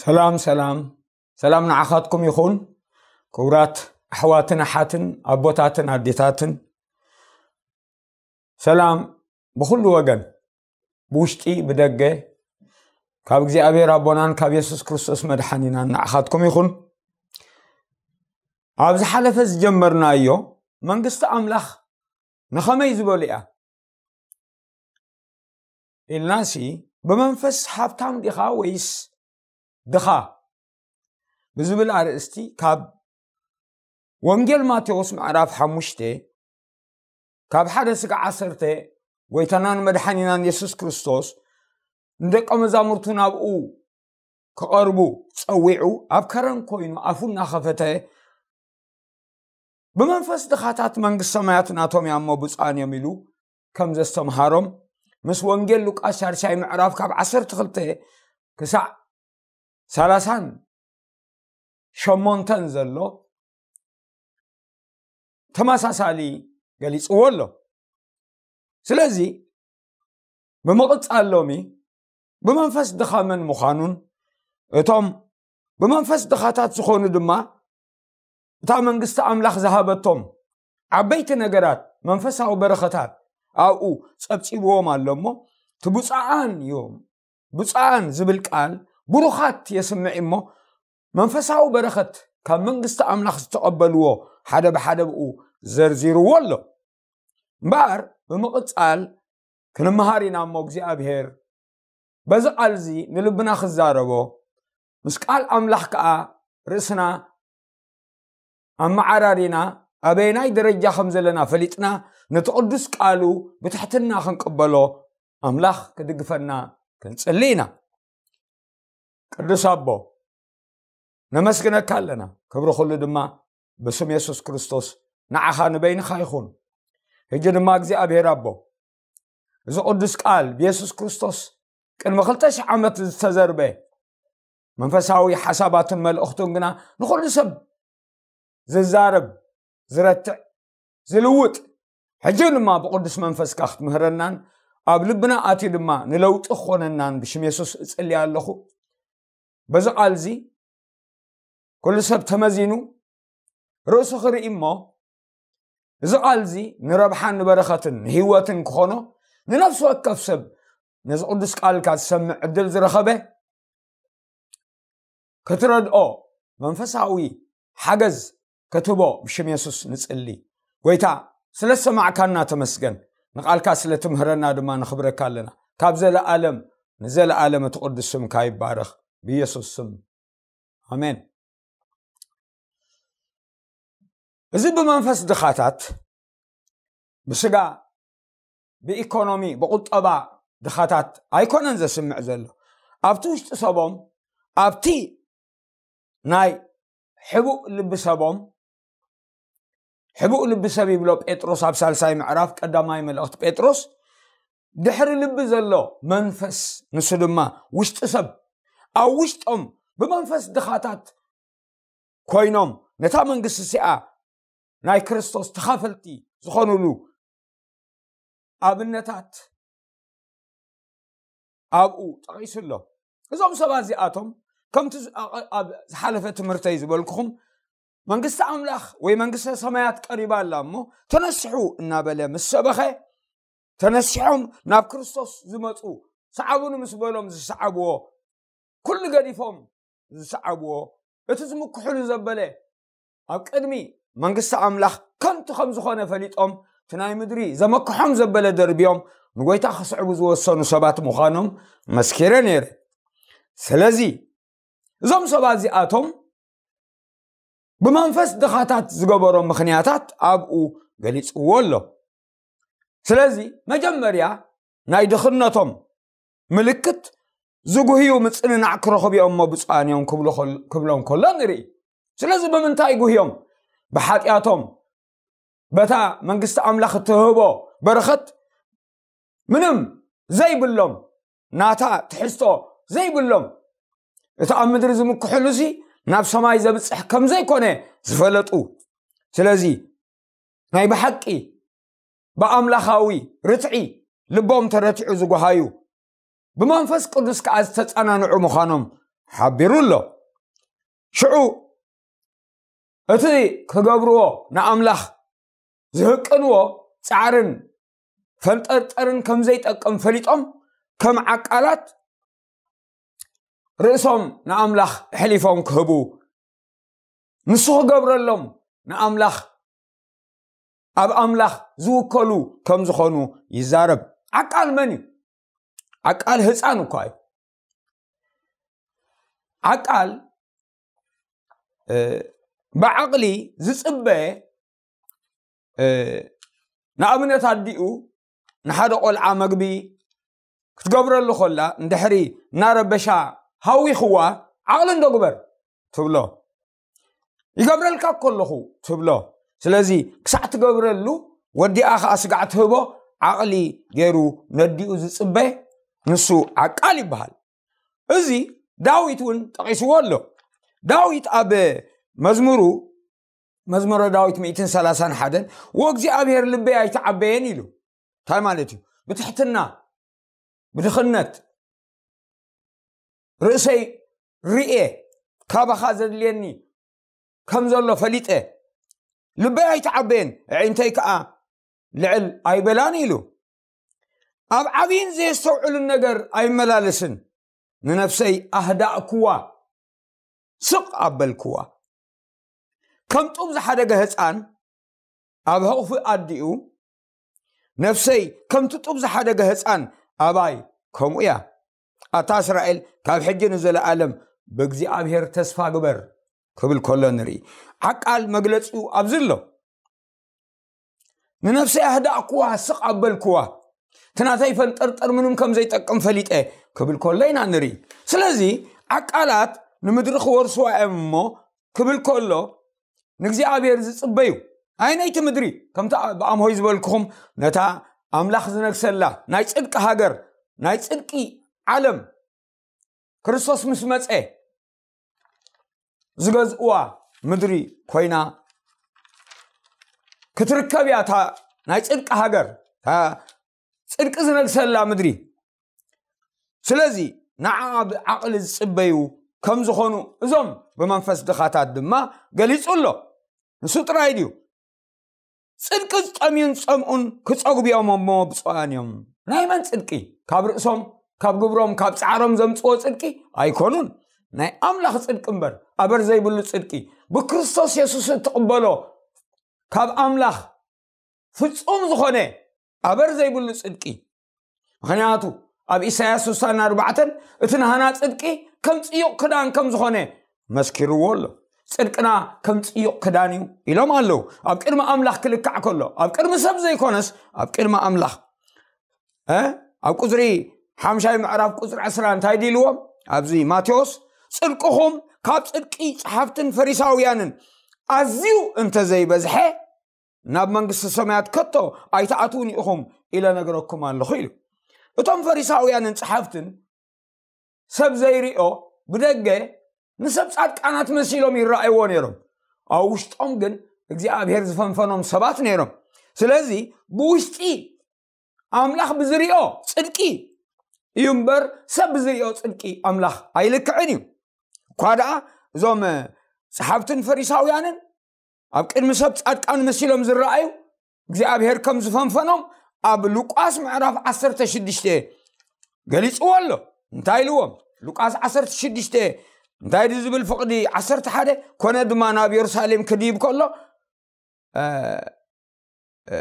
ሰላም ሰላም ሰላም ንዓኻትኩም ይኹን። ክቡራት ኣሕዋትን ኣሓትን ኣቦታትን ኣዴታትን፣ ሰላም ብኹሉ ወገን፣ ብውሽጢ ብደገ፣ ካብ እግዚኣብሔር ኣቦናን ካብ የሱስ ክርስቶስ መድሓኒናን ንዓኻትኩም ይኹን። ኣብ ዝሓለፈ ዝጀመርናዮ መንግስቲ ኣምላኽ ንኸመይ ዝበሉ እያ ኢልናሲ፣ ብመንፈስ ሃብታም ዲኻ ወይስ ድኻ ብዝብል ኣርእስቲ ካብ ወንጌል ማቴዎስ ምዕራፍ ሓሙሽተ ካብ ሓደ ስጋ ዓሰርተ፣ ጎይታናን መድሓኒናን የሱስ ክርስቶስ ንደቀ መዛሙርቱ ናብኡ ክቐርቡ ጸዊዑ፣ ኣብ ከረን ኮይኑ ኣፉ እናኸፈተ፣ ብመንፈስ ድኻታት መንግስቲ ሰማያት ናቶም እያ እሞ ብፁዓን እዮም ኢሉ ከም ዘስተምሃሮም፣ ምስ ወንጌል ሉቃስ ሻድሻይ ምዕራፍ ካብ ዓሰርተ ክልተ ክሳዕ ሰላሳን ሸሞንተን ዘሎ ተመሳሳሊ ገሊጽዎ ኣሎ። ስለዚ ብምቕጻል ሎሚ ብመንፈስ ድኻ መን ምዃኑን፣ እቶም ብመንፈስ ድኻታት ዝኾኑ ድማ እታ መንግስቲ ኣምላኽ ዝሃበቶም ዓበይቲ ነገራት፣ መንፈሳዊ በረኸታት ኣብኡ ጸብጺብዎም ኣሎ እሞ፣ እቲ ብፁዓን እዮም፣ ብፁዓን ዝብል ቃል ብሩኻት የስምዕ እሞ፣ መንፈሳዊ በረኸት ካብ መንግስቲ ኣምላኽ ዝተቐበልዎ ሓደ ብሓደ ብኡ ዘርዚርዎ ኣሎ። እምበኣር ብምቕጻል ክንመሃር ኢና እሞ እግዚኣብሔር በዚ ቃል እዚ ንልብና ክዛረቦ፣ ምስ ቃል ኣምላኽ ከኣ ርእስና ኣመዓራሪና ኣበየናይ ደረጃ ከም ዘለና ፈሊጥና ነቲ ቅዱስ ቃሉ ብትሕትና ክንቅበሎ ኣምላኽ ክድግፈና ክንጽሊ ኢና። ቅዱስ ኣቦ፣ ነመስግነካ ኣለና። ክብሪ ኩሉ ድማ ብስም የሱስ ክርስቶስ ንዓኻ ንበይንኻ ይኹን። ሕጂ ድማ እግዚኣብሔር ኣቦ፣ እዚ ቅዱስ ቃል ብየሱስ ክርስቶስ ቅድሚ ክልተ ሽሕ ዓመት ዝተዘርበ መንፈሳዊ ሓሳባትን መልእኽቱን ግና ንኹሉ ሰብ ዝዛረብ፣ ዝረትዕ፣ ዝልውጥ፣ ሕጂ ድማ ብቅዱስ መንፈስካ ክትምህረናን ኣብ ልብና ኣትዩ ድማ ንለውጢ ክኾነናን ብሽም የሱስ እጽሊ ኣለኹ። በዚ ቃል እዚ ኩሉ ሰብ ተመዚኑ ርእሱ ክርኢ እሞ፣ እዚ ቃል እዚ ንረብሓን ንበረኸትን ንህይወትን ክኾኖ፣ ንነፍሲ ወከፍ ሰብ ነዚ ቅዱስ ቃልካ ዝሰምዕ ዕድል ዝረኸበ ክትረድኦ፣ መንፈሳዊ ሓገዝ ክትህቦ ብሽም የሱስ ንጽሊ። ጎይታ፣ ስለ ዝሰማዕካና ተመስገን። ንቃልካ ስለ ትምህረና ድማ ነኽብረካ ኣለና። ካብ ዘለኣለም ንዘለኣለም እቲ ቅዱስ ስምካ ይባረኽ። ብየሱስ ስም፣ ኣሜን። እዚ ብመንፈስ ድኻታት፣ ብስጋ፣ ብኢኮኖሚ፣ ብቁጠባ ድኻታት ኣይኮነን ዘስምዕ ዘሎ። ኣብቲ ውሽጢ ሰቦም፣ ኣብቲ ናይ ሕቡእ ልቢ ሰቦም፣ ሕቡእ ልቢ ሰብ ይብሎ ጴጥሮስ ኣብ ሳልሳይ ምዕራፍ ቀዳማይ መልእኽቲ ጴጥሮስ፣ ድሕሪ ልቢ ዘሎ መንፈስ፣ ንሱ ድማ ውሽጢ ሰብ፣ ኣብ ውሽጦም ብመንፈስ ድኻታት ኮይኖም ነታ መንግስቲ እሲኣ ናይ ክርስቶስ ተኻፈልቲ ዝኾኑሉ ኣብነታት ኣብኡ ጠቒሱ ኣሎ። እዞም ሰባት እዚኣቶም ከምቲ ዝ-፣ ኣ-፣ ኣብ ዝሓለፈ ትምህርተይ ዝበልኩኹም፣ መንግስቲ ኣምላኽ ወይ መንግስተ ሰማያት ቀሪባ ኣላ እሞ ተነስሑ እናበለ ምስ ሰበኸ፣ ተነሲሖም ናብ ክርስቶስ ዝመፁ፣ ሰዓቡኒ ምስ በሎም ዝሰዓብዎ፣ ኩሉ ገዲፎም ዝሰዓብዎ፣ እቲ ዝምክሕሉ ዘበለ ኣብ ቅድሚ መንግስቲ ኣምላኽ ከንቱ ከም ዝኾነ ፈሊጦም፣ እቲ ናይ ምድሪ ዘመክሖም ዘበለ ደርብዮም ንጎይታ ክስዕቡ ዝወሰኑ ሰባት ምዃኖም መስኪረ ነይረ። ስለዚ እዞም ሰባት እዚኣቶም ብመንፈስ ድኻታት ዝገበሮም ምኽንያታት ኣብኡ ገሊጽዎ ኣሎ። ስለዚ መጀመርያ ናይ ድኽነቶም ምልክት ዝጉህዩ ምጽንናዕ ክረኽቡ እዮም እሞ ብፁዓን እዮም ክብሉ ከል-፣ ክብሎም ከሎ ንርኢ። ስለዚ ብምንታይ ጉህዮም? ብሓጢኣቶም፣ በታ መንግስቲ ኣምላኽ እትህቦ በረኸት ምንም ዘይብሎም፣ ናታ ትሕዝቶ ዘይብሎም፣ እቲ ኣብ ምድሪ ዝምክሕሉ ሲ ናብ ሰማይ ዘብጽሕ ከም ዘይኮነ ዝፈለጡ። ስለዚ ናይ ብሓቂ ብኣምላኻዊ ርትዒ ልቦም ተረቲዑ ዝጓሃዩ፣ ብመንፈስ ቅዱስ ከኣ ዝተጸናንዑ ምዃኖም ሓቢሩ ኣሎ። ሽዑ እቲ ክገብርዎ ንኣምላኽ ዝህቅንዎ ጻዕርን ፈንጠርጠርን ከም ዘይጠቅም ፈሊጦም ከም ዓቃላት ርእሶም ንኣምላኽ ኣሕሊፎም ክህቡ፣ ንሱ ክገብረሎም ንኣምላኽ ኣብ ኣምላኽ ዝውከሉ ከም ዝኾኑ ይዛረብ። ዓቃል መን እዩ? ዓቃል ህፃን እኳ እዩ። ዓቃል ብዓቕሊ ዝፅበ፣ ንኣብነት ኣዲኡ ንሓደ ቆልዓ መግቢ ክትገብረሉ ከላ እንድሕሪ እናረበሻ ሃዊኽዋ፣ ዓቕሊ እንዶ ግበር ትብሎ። ይገብረልካ እኮ ኣለኹ ትብሎ። ስለዚ ክሳዕ ትገብረሉ፣ ወዲኣ ከዓ ስጋዕ ትህቦ፣ ዓቕሊ ገይሩ ነዲኡ ዝፅበ ንሱ ዓቃል ይበሃል። እዚ ዳዊት እውን ጠቒስዎ ኣሎ። ዳዊት ኣብ መዝሙሩ፣ መዝሙረ ዳዊት ሚእትን ሰላሳን ሓደን፣ "ወእግዚኣብሔር ልበይ ኣይተዓበየን" ኢሉ። እንታይ ማለት እዩ? ብትሕትና፣ ብድኽነት፣ ርእሰይ ርኤ፣ ካባኻ ዘድልየኒ ከም ዘሎ ፈሊጠ፣ ልበይ ኣይተዓበየን፣ ኣዒንተይ ከዓ ልዕል ኣይበላን ኢሉ። ኣብ ዓብይን ዘየስተውዕልን ነገር ኣይመላለስን፣ ንነፍሰይ ኣህዳእክዋ፣ ስቕ ኣበልክዋ። ከም ጡብ ዝሓደገ ህፃን ኣብ ሕቑፊ ኣዲኡ፣ ነፍሰይ ከምቲ ጡብ ዝሓደገ ህፃን ኣባይ ከምኡ እያ። ኣታ እስራኤል፣ ካብ ሕጂ ንዘለኣለም ብእግዚኣብሔር ተስፋ ግበር ክብል ከሎ ንርኢ። ዓቃል መግለጺኡ ኣብዚ ኣሎ። "ንነፍሰይ ኣህዳእክዋ፣ ስቕ ኣበልክዋ፣ እቲ ናተይ ፈንጠርጠር ምንም ከም ዘይጠቅም ፈሊጠ" ክብል ከሎ ኢና ንርኢ። ስለዚ ዓቃላት ንምድሪ ክወርስዋ እዮም እሞ ክብል ከሎ ንእግዚኣብሔር ዝጽበዩ፣ ኣይ ናይቲ ምድሪ፣ ከምቲ ብኣምሆይ ዝበልኩኹም፣ ነታ ኣምላኽ ዝነግሰላ ናይ ጽድቂ ሃገር፣ ናይ ጽድቂ ዓለም፣ ክርስቶስ ምስ መጸ ዝገዝእዋ ምድሪ ኮይና ክትርከብ እያ፣ እታ ናይ ጽድቂ ሃገር፣ እታ ጽድቂ ዝነግሰላ ምድሪ። ስለዚ ንዓ ብዓቕሊ ዝጽበዩ ከም ዝኾኑ፣ እዞም ብመንፈስ ድኻታት ድማ ገሊጹ ኣሎ። ንሱ ጥራይ ድዩ? "ጽድቂ ዝጠምዩን ዝጸምኡን ክጸግቡ እዮም እሞ ብፁዓን እዮም።" ናይ መን ጽድቂ? ካብ ርእሶም፣ ካብ ግብሮም፣ ካብ ጻዕሮም ዘምጽዎ ጽድቂ ኣይኮኑን። ናይ ኣምላኽ ጽድቂ እምበር፣ ኣበር ዘይብሉ ጽድቂ፣ ብክርስቶስ የሱስ እትቕበሎ፣ ካብ ኣምላኽ ፍጹም ዝኾነ ኣበር ዘይብሉ ጽድቂ። ምኽንያቱ ኣብ ኢሳያስ ስሳን ኣርባዕተን፣ "እቲ ናህና ጽድቂ ከም ጽዩቕ ክዳን ከም ዝኾነ መስኪርዎ ኣሎ። ጽድቅና ከም ጽዩቕ ክዳን እዩ" ኢሎም ኣለዉ። ኣብ ቅድሚ ኣምላኽ ክልካዕ ከሎ፣ ኣብ ቅድሚ ሰብ ዘይኮነስ ኣብ ቅድሚ ኣምላኽ። እ? ኣብ ቁጽሪ ሓምሻይ ምዕራፍ ቁጽሪ ዕስራ እንታይ ድልዎም? ኣብዚ ማቴዎስ፣ "ጽድቅኹም ካብ ጽድቂ ጸሓፍትን ፈሪሳውያንን ኣዝዩ እንተዘይበዝሐ፣ ናብ መንግስቲ ሰማያት ከቶ ኣይትኣትዉን ኢኹም ኢለ ነግረኩም ኣለኹ" ኢሉ። እቶም ፈሪሳውያንን ጸሓፍትን ሰብ ዘይሪኦ ብደገ ንሰብ ጻድቃናት መሲሎም ይረኣይዎ ነይሮም። ኣብ ውሽጦም ግን እግዚኣብሔር ዝፈንፈኖም ሰባት ነይሮም። ስለዚ ብውሽጢ ኣምላኽ ብዝሪኦ ጽድቂ እዩ እምበር፣ ሰብ ብዝሪኦ ጽድቂ ኣምላኽ ኣይልክዕን እዩ። እኳ ደኣ እዞም ጸሓፍትን ፈሪሳውያንን ኣብ ቅድሚ ሰብ ጻድቃን መሲሎም ዝረኣዩ፣ እግዚኣብሔር ከም ዝፈንፈኖም ኣብ ሉቃስ ምዕራፍ ዓሰርተ ሽዱሽተ ገሊጽዎ ኣሎ። እንታይ ኢልዎም? ሉቃስ ዓሰርተ ሽዱሽተ እንታይ ድዩ ዝብል? ፍቕዲ ዓሰርተ ሓደ፣ "ኮነ ድማ ናብ የሩሳሌም ክድይብ ከሎ"፣ እ፣ እ፣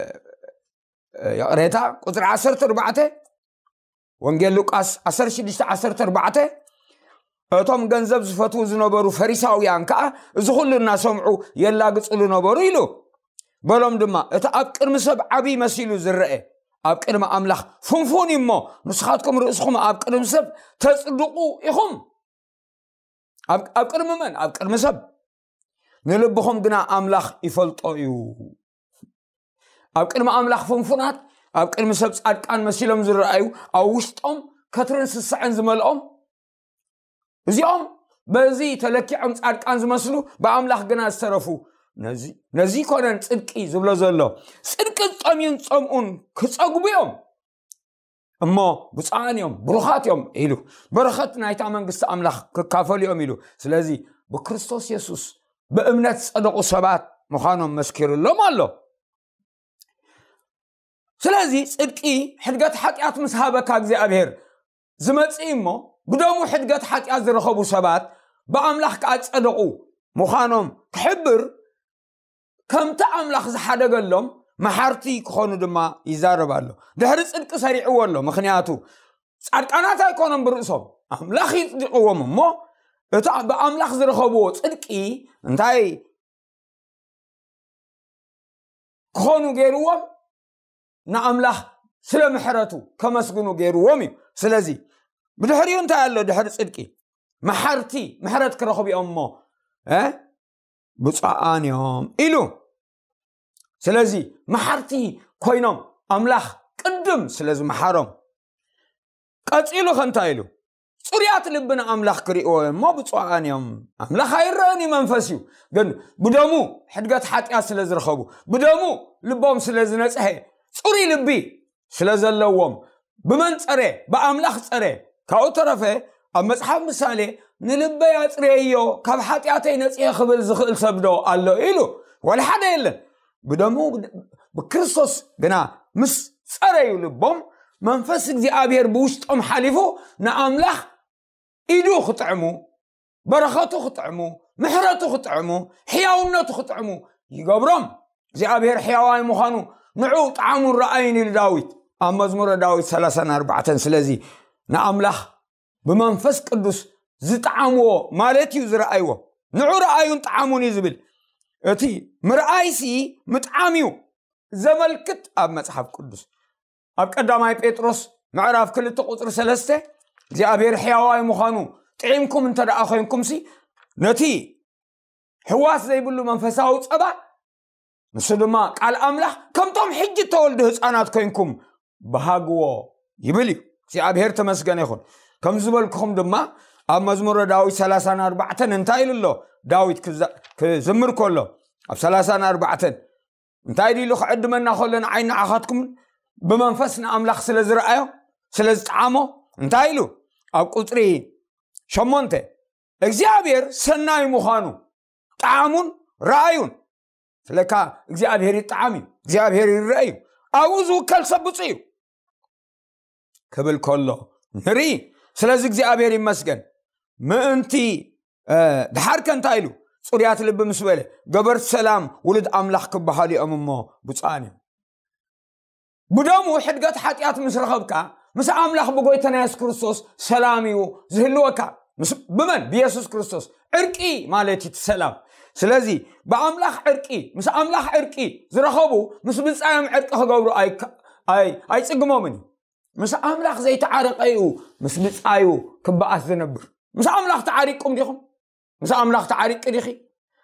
እ፣ ይቕሬታ፣ ቁጽሪ ዓሰርተ ኣርባዕተ፣ ወንጌል ሉቃስ ዓሰርተ ሽዱሽተ ዓሰርተ ኣርባዕተ፣ "እቶም ገንዘብ ዝፈትዉ ዝነበሩ ፈሪሳውያን ከኣ እዚ ኹሉ እናሰምዑ የላግጽሉ ነበሩ" ኢሉ። በሎም ድማ፣ "እቲ ኣብ ቅድሚ ሰብ ዓብዪ መሲሉ ዝረአ፣ ኣብ ቅድሚ ኣምላኽ ፍንፉን እዩ እሞ፣ ንስኻትኩም ርእስኹም ኣብ ቅድሚ ሰብ ተጽድቑ ኢኹም።" ኣብ፣ ኣብ ቅድሚ መን? ኣብ ቅድሚ ሰብ። "ንልብኹም ግና ኣምላኽ ይፈልጦ እዩ።" ኣብ ቅድሚ ኣምላኽ ፍንፉናት፣ ኣብ ቅድሚ ሰብ ጻድቃን መሲሎም ዝረኣዩ፣ ኣብ ውሽጦም ከትርን ስስዐን ዝመልኦም፣ እዚኦም በዚ ተለኪዖም ጻድቃን ዝመስሉ፣ ብኣምላኽ ግና ዝተረፉ፣ ነዚ፣ ነዚ ኮነን ጽድቂ ዝብሎ ዘሎ። ጽድቂ ዝጠምዩን ዝጸምኡን ክጸግቡ እዮም። እሞ ብፁዓን እዮም፣ ብሩኻት እዮም ኢሉ፣ በረኸት ናይታ መንግስቲ ኣምላኽ ክካፈሉ እዮም ኢሉ። ስለዚ ብክርስቶስ የሱስ ብእምነት ዝጸደቑ ሰባት ምዃኖም መስኪሩሎም ኣሎ። ስለዚ ጽድቂ ሕድገት ሓጢኣት ምስ ሃበካ እግዚኣብሔር ዝመጽእ እሞ፣ ብደሙ ሕድገት ሓጢኣት ዝረኸቡ ሰባት ብኣምላኽ ከኣ ዝጸደቑ ምዃኖም ክሕብር፣ ከምቲ ኣምላኽ ዝሓደገሎም መሓርቲ ክኾኑ ድማ ይዛረብ ኣሎ። ድሕሪ ጽድቂ ሰሪዕዎ ኣሎ። ምኽንያቱ ጻድቃናት ኣይኮኖም ብርእሶም፣ ኣምላኽ ይጽድቕዎም እሞ፣ እቲ ብኣምላኽ ዝረኸብዎ ጽድቂ እንታይ ክኾኑ ገይርዎም? ንኣምላኽ ስለ ምሕረቱ ከመስግኑ ገይርዎም እዩ። ስለዚ ብድሕሪኡ እንታይ ኣሎ? ድሕሪ ጽድቂ መሓርቲ፣ ምሕረት ክረኽቡ እዮም እሞ፣ እ? ብፁዓን እዮም ኢሉ። ስለዚ መሓርቲ ኮይኖም ኣምላኽ ቅድም ስለ ዝመሓሮም፣ ቀጺሉ ከ እንታይ ኢሉ? ጽሩያት ልቢ ንኣምላኽ ክርእይዎ እዮም እሞ ብፁዓን እዮም። ኣምላኽ ኣይረኣን እዩ፣ መንፈስ እዩ። ግን ብደሙ ሕድገት ሓጢኣት ስለ ዝረኸቡ፣ ብደሙ ልቦም ስለ ዝነጽሐ፣ ጽሩይ ልቢ ስለ ዘለዎም፣ ብመን ጸረ? ብኣምላኽ ጸረ። ካብኡ ተረፈ ኣብ መጽሓፍ ምሳሌ "ንልበይ ኣጽርየዮ፣ ካብ ሓጢኣተይ ነጽየ" ክብል ዝኽእል ሰብ ዶ ኣሎ ኢሉ? ዋላ ሓደ የለን። ብደሙ ብክርስቶስ ግና ምስ ጸረዩ ልቦም፣ መንፈስ እግዚኣብሔር ብውሽጦም ሓሊፉ ንኣምላኽ ኢዱ ክጥዕሙ፣ በረኸቱ ክጥዕሙ፣ ምሕረቱ ክጥዕሙ፣ ሕያውነቱ ክጥዕሙ ይገብሮም። እግዚኣብሔር ሕያዋይ ምዃኑ ንዑ ጥዓሙን ረኣዩን ኢሉ ዳዊት ኣብ መዝሙረ ዳዊት ሰላሳን ኣርባዕተን። ስለዚ ንኣምላኽ ብመንፈስ ቅዱስ ዝጠዓምዎ ማለት እዩ ዝረኣይዎ። ንዑ ረኣዩን ጠዓሙን እዩ ዝብል። እቲ ምርኣይሲ ምጥዓም እዩ ዘመልክት ኣብ መጽሓፍ ቅዱስ። ኣብ ቀዳማይ ጴጥሮስ ምዕራፍ ክልተ ቁጽሪ ሰለስተ እግዚኣብሔር ሕያዋይ ምዃኑ ጥዒምኩም እንተ ደኣ ኮይንኩምሲ፣ ነቲ ሕዋስ ዘይብሉ መንፈሳዊ ጸባ፣ ንሱ ድማ ቃል ኣምላኽ፣ ከምቶም ሕጂ እተወልዱ ህፃናት ኮይንኩም ብሃግዎ ይብል እዩ። እግዚኣብሔር ተመስገነ ይኹን። ከም ዝበልኩኹም ድማ ኣብ መዝሙረ ዳዊት ሰላሳን ኣርባዕተን እንታይ ኢሉ ኣሎ? ዳዊት ክዛ-፣ ክዝምር ከሎ ኣብ ሰላሳን ኣርባዕተን እንታይ ኢሉ ክዕድመና ከሎ፣ ንዓይ ንዓኻትኩም ብመንፈስ ንኣምላኽ ስለ ዝረኣዮ፣ ስለ ዝጠዓሞ እንታይ ኢሉ? ኣብ ቁፅሪ ሸሞንተ እግዚኣብሔር ሰናይ ምዃኑ ጠዓሙን ረኣዩን። ስለካ እግዚኣብሔር ይጠዓም እዩ፣ እግዚኣብሔር ይረአ እዩ፣ ኣብኡ ዝውከል ሰብ ብፁዕ እዩ ክብል ከሎ ንርኢ። ስለዚ እግዚኣብሔር ይመስገን። ምእንቲ እ፣ ድሓር ከ እንታይ ኢሉ? ጽሩያት ልቢ ምስ በለ፣ ገበርቲ ሰላም ውሉድ ኣምላኽ ክበሃሉ እዮም እሞ ብፁዓን እዮም። ብደሙ ሕድገት ሓጢኣት ምስ ረኸብካ፣ ምስ ኣምላኽ ብጎይታና የሱስ ክርስቶስ ሰላም እዩ ዝህልወካ። ምስ፣ ብመን? ብየሱስ ክርስቶስ። ዕርቂ ማለት እዩ እቲ ሰላም። ስለዚ ብኣምላኽ ዕርቂ፣ ምስ ኣምላኽ ዕርቂ ዝረኸቡ ምስ ብጻዮም ዕርቂ ክገብሩ ኣይከ-፣ ኣይ-፣ ኣይጽግሞምን እዩ። ምስ ኣምላኽ ዘይተዓረቐ እዩ ምስ ብጻዩ ክበኣስ ዝነብር። ምስ ኣምላኽ ተዓሪቅኩም ዲኹም? ምስ ኣምላኽ ተዓሪቂ ዲኺ?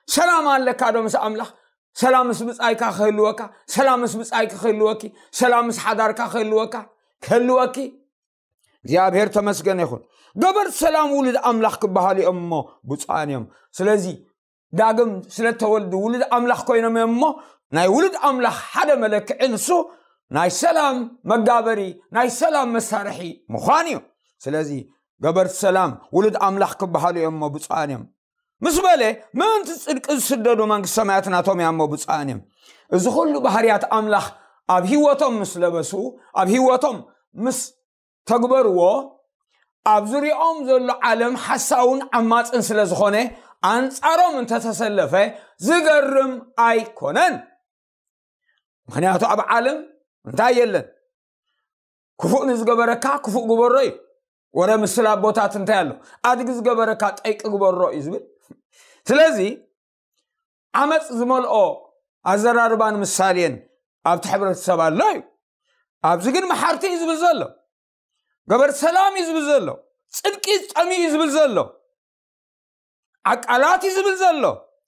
ሰላም ኣለካ ዶ ምስ ኣምላኽ? ሰላም ምስ ብጻይካ ክህልወካ፣ ሰላም ምስ ብጻይኪ ክህልወኪ፣ ሰላም ምስ ሓዳርካ ክህልወካ፣ ክህልወኪ። እግዚኣብሔር ተመስገነ ይኹን። ገበርቲ ሰላም ውሉድ ኣምላኽ ክበሃሉ እዮም እሞ ብፁዓን እዮም። ስለዚ ዳግም ስለ ተወልዱ ውሉድ ኣምላኽ ኮይኖም እዮም እሞ፣ ናይ ውሉድ ኣምላኽ ሓደ መለክዒ ንሱ ናይ ሰላም መጋበሪ፣ ናይ ሰላም መሳርሒ ምዃን እዩ። ስለዚ ገበርቲ ሰላም ውሉድ ኣምላኽ ክበሃሉ እዮም እሞ ብፁዓን እዮም ምስ በለ፣ ምእንቲ ጽድቂ ዝስደዱ መንግስቲ ሰማያት ናቶም እያ እሞ ብፁዓን እዮም። እዚ ኩሉ ባህርያት ኣምላኽ ኣብ ህይወቶም ምስ ለበሱ፣ ኣብ ህይወቶም ምስ ተግበርዎ፣ ኣብ ዙሪኦም ዘሎ ዓለም ሓሳውን ዓማጽን ስለ ዝኾነ፣ ኣንጻሮም እንተተሰለፈ ዝገርም ኣይኮነን። ምኽንያቱ ኣብ ዓለም እንታይ የለን? ክፉእ ንዝገበረካ ክፉእ ግበሮ እዩ። ወረ ምስል ኣቦታት እንታይ ኣሎ? ኣድጊ ዝገበረካ ጠይቂ ግበሮ እዩ ዝብል። ስለዚ ዓመፅ ዝመልኦ ኣዘራርባን ምሳሌን ኣብቲ ሕብረተሰብ ኣሎ እዩ። ኣብዚ ግን መሓርቲ እዩ ዝብል ዘሎ፣ ገበርቲ ሰላም እዩ ዝብል ዘሎ፣ ጽድቂ ዝጠሚ እዩ ዝብል ዘሎ፣ ዓቃላት እዩ ዝብል ዘሎ፣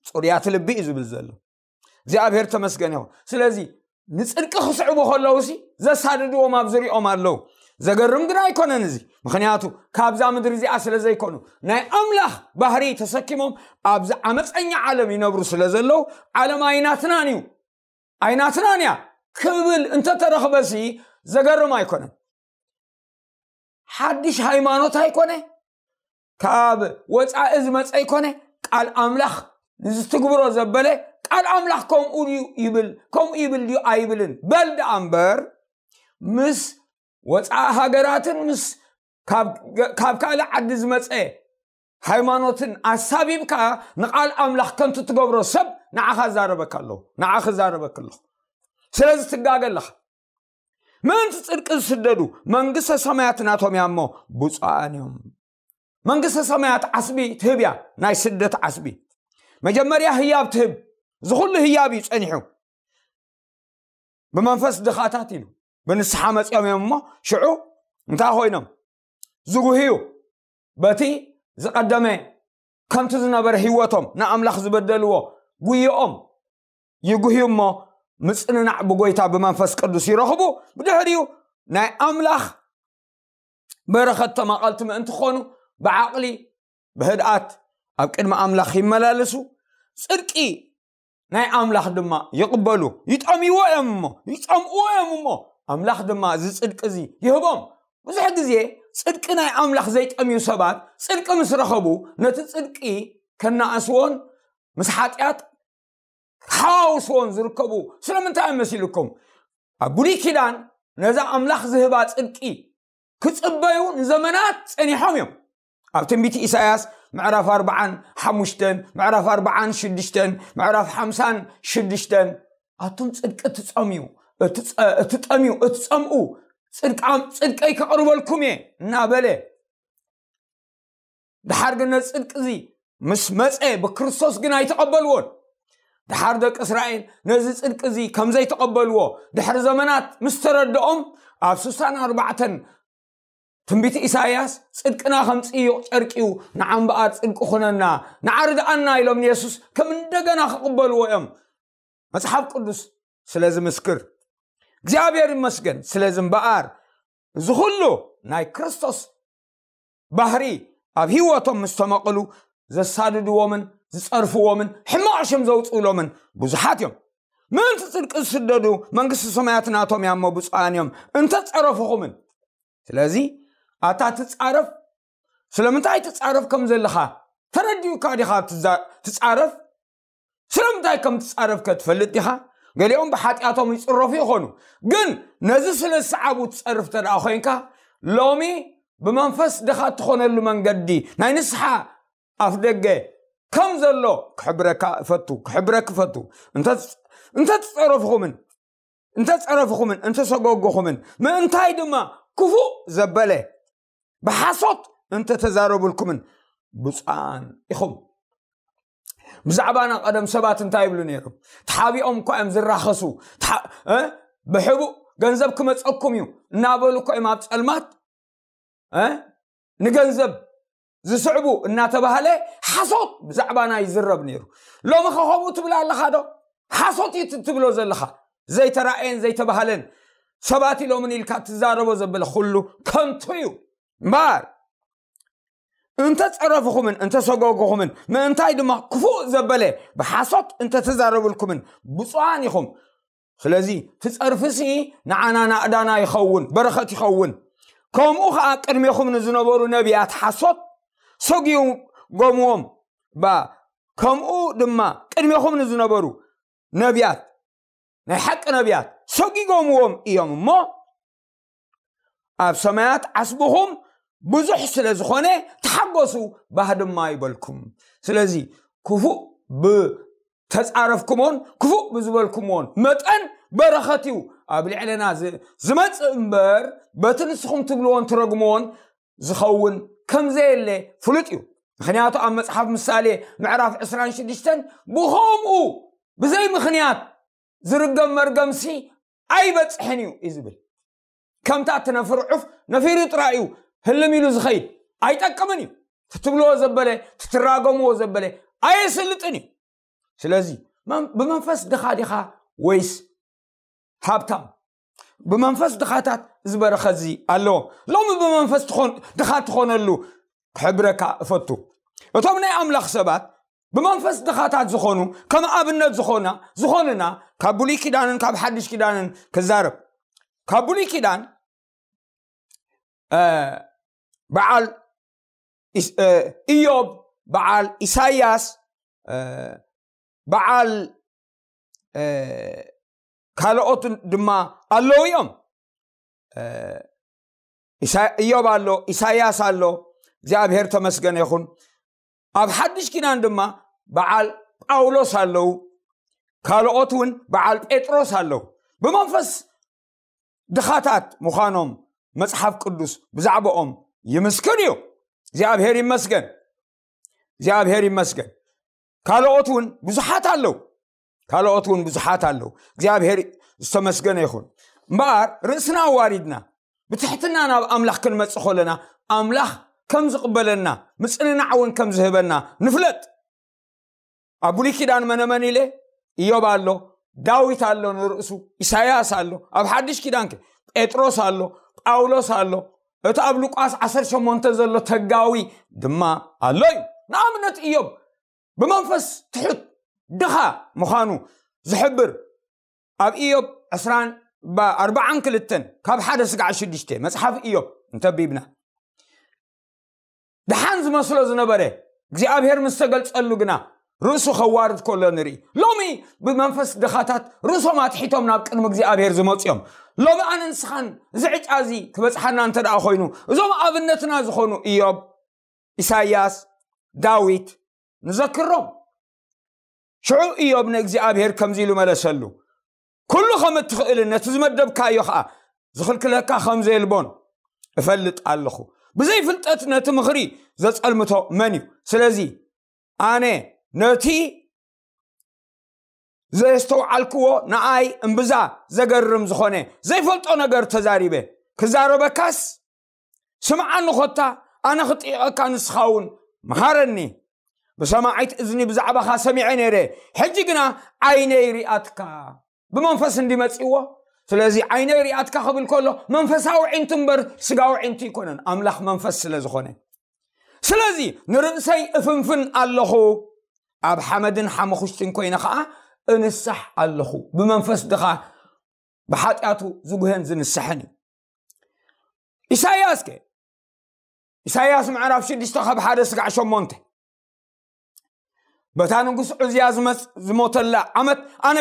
ጽሩያት ልቢ እዩ ዝብል ዘሎ። እግዚኣብሔር ተመስገን ይኹን። ስለዚ ንጽድቂ ክስዕቡ ከለውሲ ዘሳድድዎም ኣብ ዙሪኦም ኣለዉ። ዘገርም ግን ኣይኮነን እዚ፣ ምኽንያቱ ካብዛ ምድሪ እዚኣ ስለ ዘይኮኑ፣ ናይ ኣምላኽ ባህሪ ተሰኪሞም ኣብዚ ዓመፀኛ ዓለም ይነብሩ ስለ ዘለዉ፣ ዓለም ኣይናትናን እዩ፣ ኣይናትናን እያ ክብል እንተተረኽበሲ ዘገርም ኣይኮነን። ሓድሽ ሃይማኖት ኣይኮነ፣ ካብ ወፃኢ ዝመፀ ኣይኮነ። ቃል ኣምላኽ ንዝትግብሮ ዘበለ ቃል ኣምላኽ ከምኡ ድዩ ይብል፣ ከምኡ ይብል ድዩ ኣይብልን። በል ደኣ እምበር ምስ ወፃኢ ሃገራትን ምስ ካብ ካልእ ዓዲ ዝመፀ ሃይማኖትን ኣሳቢብካ ንቃል ኣምላኽ ከንቱ ትገብሮ ሰብ ንዓኻ ዛረበካ ኣለኹ፣ ንዓኺ ዛረበክ ኣለኹ። ስለዚ ትጋገ ኣለኻ። ምእንቲ ጽድቂ ዝስደዱ መንግስተ ሰማያት ናቶም እያ እሞ ብፁዓን እዮም። መንግስተ ሰማያት ዓስቢ ትህብ እያ፣ ናይ ስደት ዓስቢ። መጀመርያ ህያብ ትህብ፣ እዚ ኩሉ ህያብ እዩ ጸኒሑ። ብመንፈስ ድኻታት ኢሉ ብንስሓ መጺኦም እዮም እሞ ሽዑ እንታይ ኮይኖም ዝጉህዩ? በቲ ዝቐደመ ከምቲ ዝነበረ ህይወቶም ንኣምላኽ ዝበደልዎ ጉይኦም ይጉህዩ እሞ ምጽንናዕ ብጎይታ ብመንፈስ ቅዱስ ይረኽቡ። ብድሕሪኡ ናይ ኣምላኽ በረኸት ተማቐልቲ ምእንቲ ኾኑ ብዓቕሊ ብህድኣት ኣብ ቅድሚ ኣምላኽ ይመላለሱ። ጽድቂ ናይ ኣምላኽ ድማ ይቕበሉ። ይጠምይዎ እዮም እሞ ይጸምእዎ እዮም እሞ ኣምላኽ ድማ እዚ ጽድቂ እዚ ይህቦም። ብዙሕ ግዜ ጽድቂ ናይ ኣምላኽ ዘይጠምዩ ሰባት ጽድቂ ምስ ረኸቡ ነቲ ጽድቂ ከነኣስዎን ምስ ሓጢኣት ሓዋውስዎን ዝርከቡ ስለምንታይ እዮም መሲልኩም? ኣብ ብሉይ ኪዳን ነዛ ኣምላኽ ዝህባ ጽድቂ ክጽበዩ ንዘመናት ጸኒሖም እዮም። ኣብ ትንቢት ኢሳያስ ምዕራፍ ኣርብዓን ሓሙሽተን፣ ምዕራፍ ኣርብዓን ሽዱሽተን፣ ምዕራፍ ሓምሳን ሽዱሽተን ኣቱም ጽድቂ ትጸምዩ፣ እትጸ- እትጠምዩ፣ እትጸምኡ ጽድቃም ጽድቀይ ከቕርበልኩም እየ እናበለ ድሓር ግን ነዚ ጽድቂ እዚ ምስ መጸ ብክርስቶስ ግን ኣይተቐበልዎን። ድሓር ደቂ እስራኤል ነዚ ጽድቂ እዚ ከም ዘይተቐበልዎ ድሕሪ ዘመናት ምስ ተረድኦም ኣብ ስሳን ኣርባዕተን ትንቢት ኢሳይያስ ጽድቅና ከም ጽዩቕ ጨርቂ እዩ፣ ንዓ እምበኣር ጽድቂ ኩነና፣ ንዓ ርድኣና ኢሎም ንየሱስ ከም እንደገና ክቕበልዎ እዮም። መጽሓፍ ቅዱስ ስለ ዝምስክር እግዚኣብሔር ይመስገን። ስለዚ እምበኣር እዚ ኩሉ ናይ ክርስቶስ ባህሪ ኣብ ህይወቶም ምስ ተመቕሉ ዘሳድድዎምን ዝጸርፍዎምን ሕማቕ ሽም ዘውፅእሎምን ብዙሓት እዮም። ምእንቲ ጽድቂ ዝስደዱ መንግስቲ ሰማያት ናቶም እያ እሞ ብፁዓን እዮም እንተጸረፍኹምን። ስለዚ ኣታ ትጻረፍ ስለምንታይ ትጻረፍ ከም ዘለኻ ተረዲኡካ ዲኻ ትዛ- ትጻረፍ? ስለምንታይ ከም ትጻረፍ ከ ትፈልጥ ዲኻ? ገሊኦም ብሓጢኣቶም ይጽረፉ ይኾኑ። ግን ነዚ ስለ ዝሰዓቡ ትጸርፍ እንተ ደኣ ኮይንካ ሎሚ ብመንፈስ ድኻ እትኾነሉ መንገዲ ናይ ንስሓ ኣፍ ደገ ከም ዘሎ ክሕብረካ እፈቱ ክሕብረክ እፈቱ። እንተ- እንተ ትጸረፍኹምን እንተ ጸረፍኹምን እንተ ሰጎግኹምን ምእንታይ ድማ ክፉእ ዘበለ ብሓሶት እንተ ተዛረብልኩምን ብፁዓን ኢኹም። ብዛዕባና ቀደም ሰባት እንታይ ይብሉ ነይሮም? ተሓቢኦም እኳ እዮም ዝራኸሱ። ተሓ- እ? ብሕቡእ ገንዘብ ክመፀኩም እዩ እናበሉ እኳ እዮም ኣብ ፀልማት እ? ንገንዘብ ዝስዕቡ እናተባህለ ሓሶት ብዛዕባና ይዝረብ ነይሩ። ሎሚ ከ ከምኡ ትብል ኣለኻ ዶ? ሓሶት እዩ ትብሎ ዘለኻ። ዘይተራእየን ዘይተባህለን ሰባት ኢሎምን ኢልካ ትዛረቦ ዘበለ ኩሉ ከንቱ እዩ። እምበኣር እንተ ጸረፍኹምን እንተ ሰጎግኹምን ምእንታይ ድማ ክፉእ ዘበለ ብሓሶት እንተ ተዛረብልኩምን ብፁዓን ኢኹም። ስለዚ እቲ ጸርፍሲ ንዓና ናእዳና ይኸውን በረኸት ይኸውን። ከምኡ ኸዓ ቅድሜኹም ንዝነበሩ ነቢያት ሓሶት ሰጊጎምዎም ባ ከምኡ ድማ ቅድሜኹም ንዝነበሩ ነቢያት ናይ ሓቂ ነቢያት ሰጊጎምዎም እዮም እሞ ኣብ ሰማያት ዓስብኹም ብዙሕ ስለ ዝኾነ ተሓጎሱ ባህ ድማ ይበልኩም። ስለዚ ክፉእ ብተጻረፍኩሞን ክፉእ ብዝበልኩሞን መጠን በረኸት እዩ ኣብ ልዕለና ዝ- ዝመጽእ እምበር በቲ ንስኹም ትብልዎን ትረግምዎን ዝኸውን ከም ዘየለ ፍሉጥ እዩ። ምክንያቱ ኣብ መጽሓፍ ምሳሌ ምዕራፍ ዕስራን ሽዱሽተን ብኸምኡ ብዘይ ምኽንያት ዝርገም መርገምሲ ኣይበጽሕን እዩ እዩ ዝብል። ከምታ እትነፍር ዑፍ ነፊሩ ጥራይ እዩ ህልም ኢሉ ዝኸይድ ኣይጠቅምን እዩ። ትትብልዎ ዘበለ ትትራገምዎ ዘበለ ኣየስልጥን እዩ። ስለዚ መን- ብመንፈስ ድኻ ዲኻ ወይስ ሃብታም? ብመንፈስ ድኻታት ዝበረኸ እዚ ኣለዎ። ሎሚ ብመንፈስ ትኾን- ድኻ ትኾነሉ ክሕብረካ እፈቱ። እቶም ናይ ኣምላኽ ሰባት ብመንፈስ ድኻታት ዝኾኑ ከም ኣብነት ዝኾና ዝኾንና ካብ ብሉይ ኪዳንን ካብ ሓድሽ ኪዳንን ክዛረብ ካብ ብሉይ ኪዳን እ፣ በዓል ኢስ- እ፣ ኢዮብ፣ በዓል ኢሳያስ፣ እ፣ በዓል እ፣ ካልኦት ድማ ኣለዉ እዮም። እ፣ ኢሳ- ኢዮብ ኣሎ፣ ኢሳያስ ኣሎ። እግዚኣብሔር ተመስገነ ይኹን። ኣብ ሓድሽ ኪዳን ድማ በዓል ጳውሎስ ኣለዉ። ካልኦት እውን በዓል ጴጥሮስ ኣለዉ። ብመንፈስ ድኻታት ምዃኖም መጽሓፍ ቅዱስ ብዛዕባኦም ይምስክር እዩ። እግዚኣብሔር ይመስገን። እግዚኣብሔር ይመስገን። ካልኦት እውን ብዙሓት ኣለዉ። ካልኦት እውን ብዙሓት ኣለዉ። እግዚኣብሔር ዝተመስገነ ይኹን። እምበኣር ርእስና ኣዋሪድና ብትሕትና ናብ ኣምላኽ ክንመጽእ ከለና ኣምላኽ ከም ዝቕበለና ምጽንናዕ እውን ከም ዝህበና ንፍለጥ። ኣብ ብሉይ ኪዳን መነመን ኢለ? ኢዮብ ኣሎ፣ ዳዊት ኣሎ፣ ንርእሱ ኢሳያስ ኣሎ። ኣብ ሓድሽ ኪዳን ከ ጴጥሮስ ኣሎ፣ ጳውሎስ ኣሎ። እቲ ኣብ ሉቃስ ዓሰርተ ሸሞንተ ዘሎ ተጋዊ ድማ ኣሎ እዩ። ንኣብነት ኢዮብ ብመንፈስ ትሑት ድኻ ምዃኑ ዝሕብር ኣብ ኢዮብ ዕስራን ባ- ኣርባዓን ክልተን ካብ ሓደ ስጋዕ ሽዱሽተ መጽሓፍ ኢዮብ እንተቢብና፣ ደሓን ዝመስሎ ዝነበረ እግዚኣብሔር ምስ ተገልጸሉ ግና ርእሱ ከዋርድ ከሎ ንርኢ። ሎሚ ብመንፈስ ድኻታት ርእሶም ኣትሒቶም ናብ ቅድሚ እግዚኣብሔር ዝመጹ እዮም። ሎሚ ኣነ ንስኻን እዚ ዕጫ እዚ ክበጽሓና እንተ ደኣ ኮይኑ፣ እዞም ኣብነትና ዝኾኑ ኢዮብ፣ ኢሳይያስ፣ ዳዊት ንዘክሮም። ሽዑ ኢዮብ ንእግዚኣብሔር ከምዚ ኢሉ መለሰሉ፣ ኩሉ ከም እትኽእልን ነቲ ዝመደብካዮ ኸኣ ዝኽልክለካ ከም ዘየልቦን እፈልጥ ኣለኹ። ብዘይ ፍልጠት ነቲ ምኽሪ ዘጸልምቶ መን እዩ? ስለዚ ኣነ ነቲ ዘየስተውዓልክዎ ንኣይ እምብዛ ዘገርም ዝኾነ ዘይፈልጦ ነገር ተዛሪበ። ክዛረበካስ ስምዓኒ ኾታ፣ ኣነ ክጥይቐካ ንስኻ እውን መሃረኒ። ብሰማዒት እዝኒ ብዛዕባኻ ሰሚዐ ነይረ፣ ሕጂ ግና ዓይነይ ሪኣትካ። ብመንፈስ እንዲመጺእዎ። ስለዚ ዓይነይ ሪኣትካ ክብል ከሎ መንፈሳዊ ዒንቱ እምበር ስጋዊ ዒንቱ ኣይኮነን፣ ኣምላኽ መንፈስ ስለ ዝኾነ። ስለዚ ንርእሰይ እፍንፍን ኣለኹ፣ ኣብ ሓመድን ሓመኹሽትን ኮይነ ኸኣ እንሳሕ ኣለኹ። ብመንፈስ ድኻ ብሓጢኣቱ ዝጉሄን ዝንስሕን እዩ። ኢሳይያስ ከ? ኢሳይያስ ምዕራፍ ሽዱሽተ ካብ ሓደ ስጋዕ ሸሞንተ፣ በታ ንጉስ ዑዝያ ዝመጽ- ዝሞተላ ዓመት ኣነ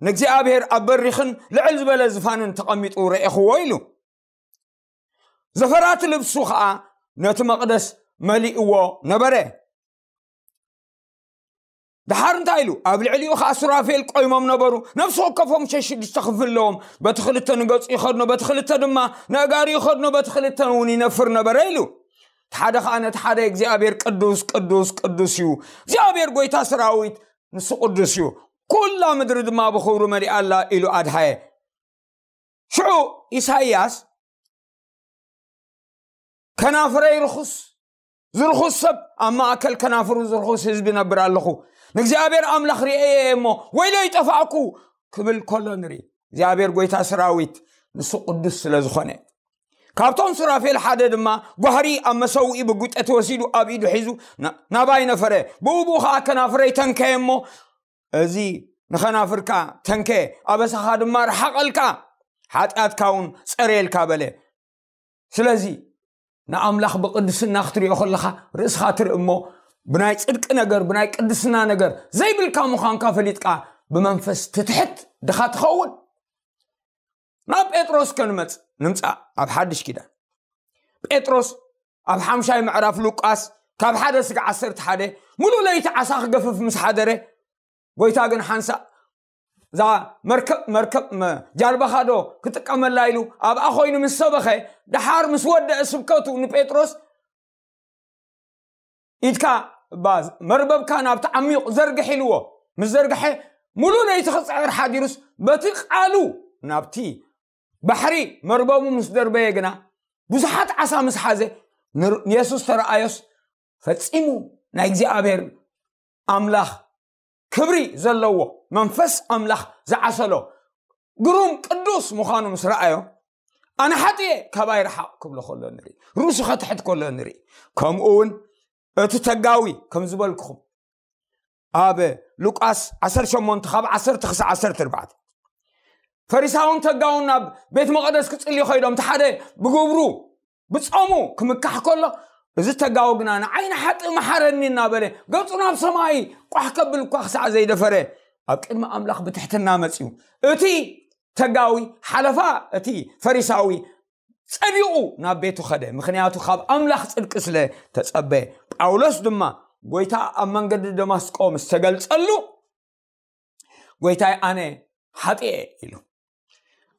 ንእግዚኣብሔር ኣብ በሪኽን ልዕል ዝበለ ዝፋንን ተቐሚጡ ረኤኽዎ ኢሉ። ዘፈራት ልብሱ ኸኣ ነቲ መቕደስ መሊእዎ ነበረ። ደሓር እንታይ ኢሉ? ኣብ ልዕሊኡ ኸዓ ሱራፌል ቆይሞም ነበሩ። ነፍሲ ወከፎም ሸሽዱሽተ ክፍሊ ኣለዎም። በቲ ክልተ ንገጹ ይኸድኖ፣ በቲ ክልተ ድማ ንኣእጋሩ ይኸድኖ፣ በቲ ክልተ እውን ይነፍር ነበረ ኢሉ። እቲ ሓደ ኸዓ ነቲ ሓደ እግዚኣብሔር ቅዱስ ቅዱስ ቅዱስ እዩ፣ እግዚኣብሔር ጐይታ ሰራዊት ንሱ ቅዱስ እዩ፣ ኩላ ምድሪ ድማ ብኽብሩ መሊኣ ኣላ ኢሉ ኣድሃየ። ሽዑ ኢሳይያስ ከናፍረይ ርኹስ ዝርኹስ ሰብ ኣብ ማእከል ከናፍሩ ዝርኹስ ህዝቢ ነብር ኣለኹ። ንእግዚኣብሔር ኣምላኽ ርእየ እየ እሞ ወይለይ ጠፋእኩ ክብል ከሎ ንርኢ። እግዚኣብሔር ጐይታ ሰራዊት ንሱ ቅዱስ ስለ ዝኾነ። ካብቶም ሱራፌል ሓደ ድማ ጓህሪ ኣብ መሰውኢ ብጉጠት ወሲዱ ኣብ ኢዱ ሒዙ ና- ናባይ ነፈረ። ብኡ ብኡ ኸዓ ከናፍረይ ተንከየ እሞ እዚ ንኸናፍርካ ተንከ፣ ኣበሳኻ ድማ ረሓቐልካ፣ ሓጢኣትካ እውን ጸረየልካ በለ። ስለዚ ንኣምላኽ ብቕድስና ክትሪኦ ከለኻ ርእስኻ ትርኢ እሞ ብናይ ጽድቂ ነገር ብናይ ቅድስና ነገር ዘይብልካ ምዃንካ ፈሊጥካ ብመንፈስ ትትሕት ድኻ ትኸውን። ናብ ጴጥሮስ ከንመጽእ ንምጻእ ኣብ ሓድሽ ኪዳን ጴጥሮስ ኣብ ሓምሻይ ምዕራፍ ሉቃስ ካብ ሓደ ስጋ ዓሰርተ ሓደ ሙሉእ ለይቲ ዓሳ ክገፍፍ ምስ ሓደረ ጎይታ ግን ሓንሳእ እዛ መርከብ መርከብ መ- ጃልባኻ ዶ ክጥቀመላ ኢሉ ኣብኣ ኮይኑ ምስ ሰበኸ ደሓር ምስ ወደአ ስብከቱ ንጴጥሮስ ኢድካ ባ- መርበብካ ናብቲ ዓሚቕ ዘርግሕ ኢልዎ ምስ ዘርግሐ ሙሉእ ለይቲ ክፅዕር ሓዲሩስ በቲ ቃሉ ናብቲ ባሕሪ መርበቡ ምስ ደርበየ ግና ብዙሓት ዓሳ ምስ ሓዘ ንር- ንየሱስ ተረኣዮስ ፈጺሙ ናይ እግዚኣብሔር ኣምላኽ ክብሪ ዘለዎ መንፈስ ኣምላኽ ዝዓሰሎ ግሩም ቅዱስ ምዃኑ ምስ ረኣዮ ኣነ ሓጥየ ካባይ ረሓቕ ክብሎ ከሎ ንርኢ ርእሱ ከትሕት ከሎ ንርኢ። ከምኡ እውን እቲ ተጋዊ ከም ዝበልኩኹም ኣብ ሉቃስ ዓሰርተ ሸሞንተ ካብ ዓሰርተ ክሳብ ዓሰርተ ኣርባዕተ ፈሪሳውን ተጋውን ናብ ቤት መቐደስ ክጽልዩ ከይዶም እቲ ሓደ ብግብሩ ብጾሙ ክምካሕ ከሎ፣ እዚ ተጋዊ ግና ንዓይ ንሓጥእ መሓረኒ እናበለ ገጹ ናብ ሰማይ ቋሕ ከብል እኳ ክሳዕ ዘይደፈረ ኣብ ቅድሚ ኣምላኽ ብትሕትና መጺኡ። እቲ ተጋዊ ሓለፋ እቲ ፈሪሳዊ ጸዲቑ ናብ ቤቱ ኸደ፣ ምኽንያቱ ካብ ኣምላኽ ጽድቂ ስለ ተጸበየ። ጳውሎስ ድማ ጎይታ ኣብ መንገዲ ደማስቆ ምስ ተገልጸሉ፣ ጎይታይ ኣነ ሓጥኤ ኢሉ።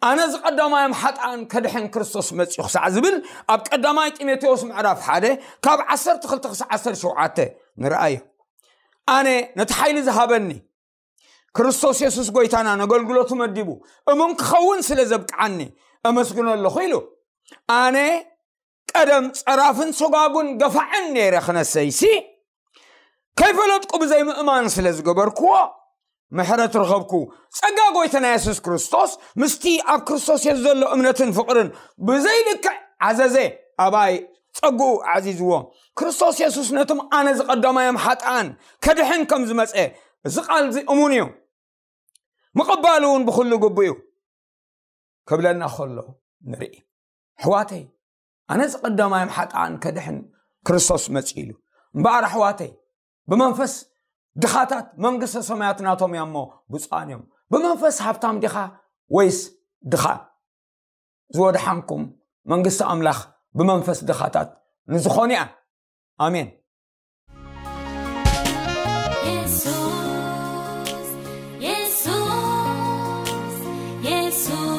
ኣነ ዝቐዳማዮም ሓጥኣን ከድሕን ክርስቶስ መጺኡ ክሳዕ ዝብል ኣብ ቀዳማይ ጢሞቴዎስ ምዕራፍ ሓደ ካብ ዓሰርተ ክልተ ክሳዕ ዓሰርተ ሸውዓተ ንርኣዮ። ኣነ ነቲ ሓይሊ ዝሃበኒ ክርስቶስ የሱስ ጎይታና ነገልግሎቱ መዲቡ እሙን ክኸውን ስለ ዘብቅዓኒ እመስግኖ ኣለኹ ኢሉ። ኣነ ቀደም ጸራፍን ሰጓጉን ገፋዕን ነይረ ክነሰይሲ ከይፈለጥኩ ብዘይ ምእማን ስለ ዝገበርክዎ ምሕረት ረኸብኩ። ጸጋ ጎይታና የሱስ ክርስቶስ ምስቲ ኣብ ክርስቶስ የሱስ ዘሎ እምነትን ፍቕርን ብዘይልክዕ ዓዘዘ። ኣባይ ጸግኡ ኣዕዚዝዎ። ክርስቶስ የሱስ ነቶም ኣነ ዝቐዳማዮም ሓጥኣን ከድሕን ከም ዝመጸ እዚ ቃል እዚ እሙን እዩ። ምቕባል እውን ብኹሉ ግቡእ እዩ ክብለና ከሎ ንርኢ። ኣሕዋተይ፣ ኣነ ዝቐዳማዮም ሓጥኣን ከድሕን ክርስቶስ መጺኡ ኢሉ። እምበኣር ኣሕዋተይ፣ ብመንፈስ ድኻታት መንግስተ ሰማያት ናቶም እያ እሞ ብፁዓን እዮም። ብመንፈስ ሃብታም ዲኻ ወይስ ድኻ? ዝወድሓንኩም መንግስቲ ኣምላኽ ብመንፈስ ድኻታት ንዝኾኑ እያ። ኣሜን። የሱስ የሱስ የሱስ